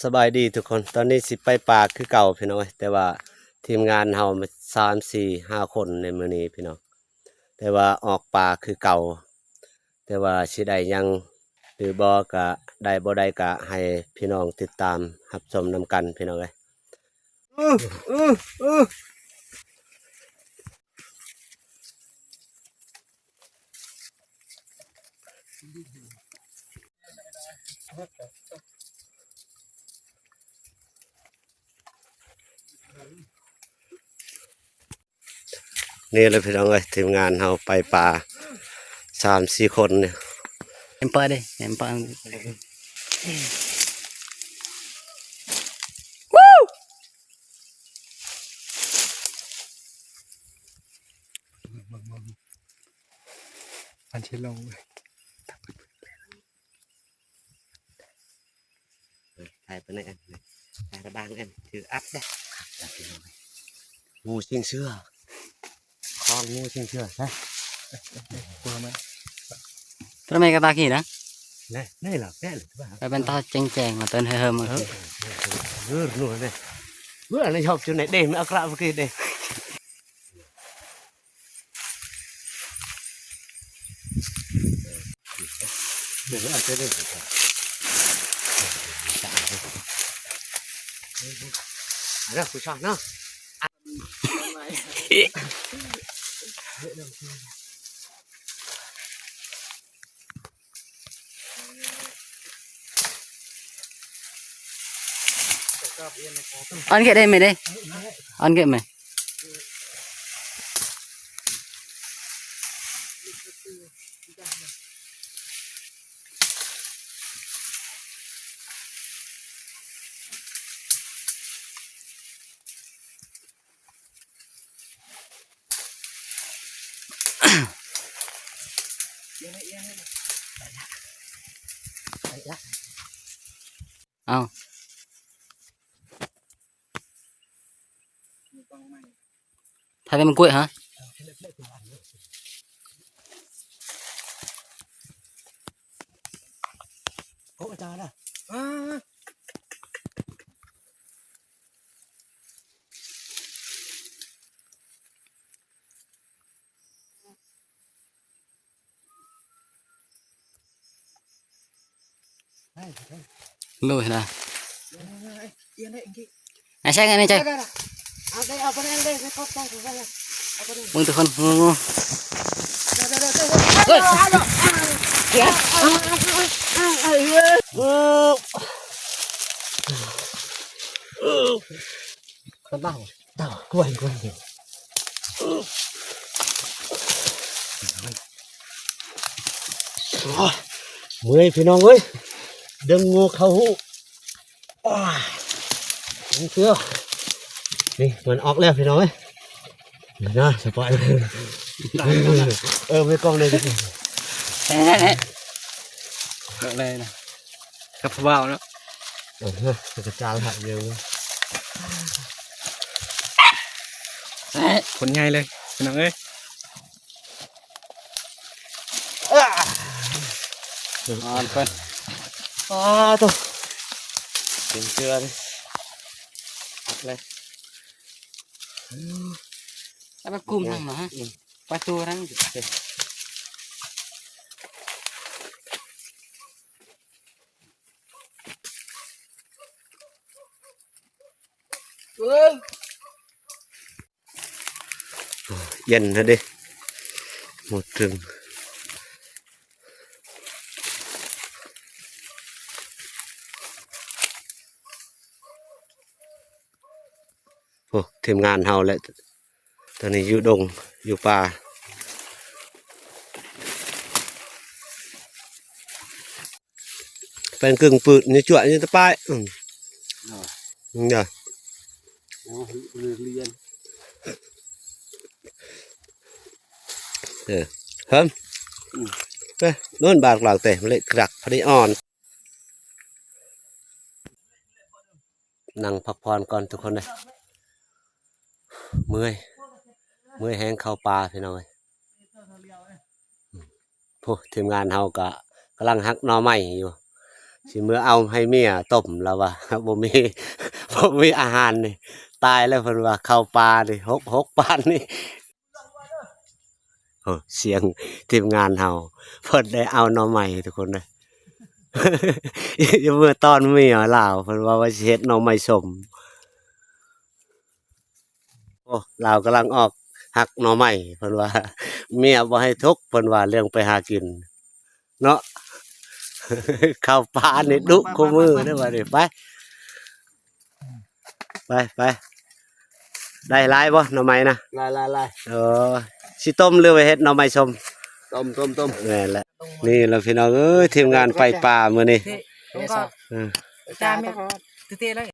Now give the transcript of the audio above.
ສະບາຍດີທຸກຄົນ. ຕອນນີ້ຊິໄປປ່າຄືເກົ່າພີ່ນ້ອງເອີຍ, ແຕ່ວ່າທີມງານເຮົາມາສາມ ສີ່ ຫ້າຄົນໃນມື້ນີ້ພີ່ນ້ອງ, ແຕ່ວ່າອອກປ່າຄືເກົ່າ, ແຕ່ວ່າຊິໄດ້ຫຍັງຫຼືບໍ່ກະໄດ້, ບໍ່ໄດ້ກະໃຫ້ພີ່ນ້ອງຕິດຕາມຮັບຊົມນຳກັນພີ່ນ້ອງເອີຍ. ນີ້ແຫຼະພີ່ນ້ອງເອີຍ, ທີມງານເຮົາໄປປ່າສາມ ສີ່ຄົນນີ້. ແອມເປີເດ້ ແອມເປີ. ມັນຊິລົງເວີຍ. ຖ່າຍໄປໃນອັນ ຖ່າຍລະບາງອັນ ຖືອັດເດ້. ງູຊິງເຊື່ອ ຄອງງູຊິງເຊື່ອ ໃສ່ ກົວມັນ. ໂຕແມ່ກະຕາກີ້ນະ ແນ່ ແນ່ລະ ແປະເລີຍວ່າ ໄປເປັນຕາແຈ້ງໆ ມາເຕີນເຮີມ ເອີ ເອີ ເອີ ເອີ ເອີ ເອີ ອັນນີ້ຊອບຈຸດໄດ້ ເອີ ອັນນີ້ຊອບຈຸດໄດ້ ເດ້ ແມ່ອາກະເມື່ອກີ້ເດ້. ອອນເກະໄດ້ໄໝເດ້ ອອນເກະໄໝ. ເອົາ ຖ້າແຕ່ມັນກ້ວຍຫະ. ໂອ້ ອາຈານນະ ໂລຍນະ ອາແຊງອັນນີ້ໃຈ ເບິ່ງທຸກຄົນ ງູ ງູ ເຮີ້ຍ ເອີ ເອີ ເອີ ເອີ ກວນ ກວນ ໂອ້ຍ ເມື່ອຍພີ່ນ້ອງເອີຍ ດຶງງູເຂົ້າຫູ ໂອ້ຍ ເຊື່ອ ນີ້ມັນອອກແລ້ວພີ່ນ້ອງເອີຍ ນີ້ນະ ສະປອຍ ເອີ ໄວ້ກ້ອງເລີຍ ເອີ ເລີຍນະ ກັບຜູ້ບ່າວເນາະ ເອີ ກະຈານຫາກເດີ ຜົນໃຫຍ່ເລີຍພີ່ນ້ອງເອີຍ ອ່າ ອ່ອນເພິ່ນ ອ່າ ໂຕ ເປັນເທື່ອເລີຍ ອັດເລີຍ ເອົາໄປກຸມທາງເນາະ ອືມ ປະຕູທາງ ເອີຍ ໂອ້ ເຢັນແທ້ເດ້ ໝົດເຖິງ ໂອ້ ທີມງານເຮົາແຫຼະ ຕອນນີ້ຢູ່ດົງ ຢູ່ປ່າ ເປັນກຶ່ງປືດ ນີ້ຈົວະ ນີ້ຕະປາຍ ອືມ ເນາະ ເນາະ ໂອ້ ລຽນ ເອີ ເຮີ້ມ ອືມ ເອີ ໂນ້ນບາດກະລາງແຕ່ ເລະກະລັກ ພໍດີອ່ອນ. ນັ່ງພັກຜ່ອນກ່ອນທຸກຄົນເດີ ເມື່ອຍ ເມື່ອຍແຮງເຂົ້າປ່າພີ່ນ້ອງເອີຍ ໂອ້ ທີມງານເຮົາກະກຳລັງຫັກໜໍ່ໄມ້ຢູ່ ຊິເມືອເອົາໃຫ້ເມຍຕົ້ມລາວວ່າ ບໍ່ມີ ບໍ່ມີອາຫານນີ້ ຕາຍແລ້ວເພິ່ນວ່າ ເຂົ້າປ່ານີ້ ຫົກ ຫົກປານນີ້. ໂອ້ ສຽງທີມງານເຮົາ ເພິ່ນໄດ້ເອົາໜໍ່ໄມ້ທຸກຄົນເດີ ຢູ່ເມືອຕອນເມຍລາວ ເພິ່ນວ່າ ວ່າຊິເຮັດໜໍ່ໄມ້ສົ້ມ. ໂອ້ ລາວກຳລັງອອກຫັກໜໍ່ໄມ້ ເພິ່ນວ່າ ເມຍບໍ່ໃຫ້ທຸກ ເພິ່ນວ່າ ເລື່ອງໄປຫາກິນເນາະ ເຂົ້າປ່ານີ້ດຸຄູ່ມື້ເດີບັດນີ້. ໄປ ໄປ ໄປ ໄດ້ຫຼາຍບໍ່ໜໍ່ໄມ້ນະ? ຫຼາຍໆໆ ເອີ ຊິຕົ້ມຫຼືວ່າເຮັດໜໍ່ໄມ້ສົ້ມ? ຕົ້ມໆໆ ແມ່ນແຫຼະ. ນີ້ລະພີ່ນ້ອງເອີຍ ທີມງານໄປປ່າມື້ນີ້ ເອີ ຈານແມ່ນເຕະເລີຍ.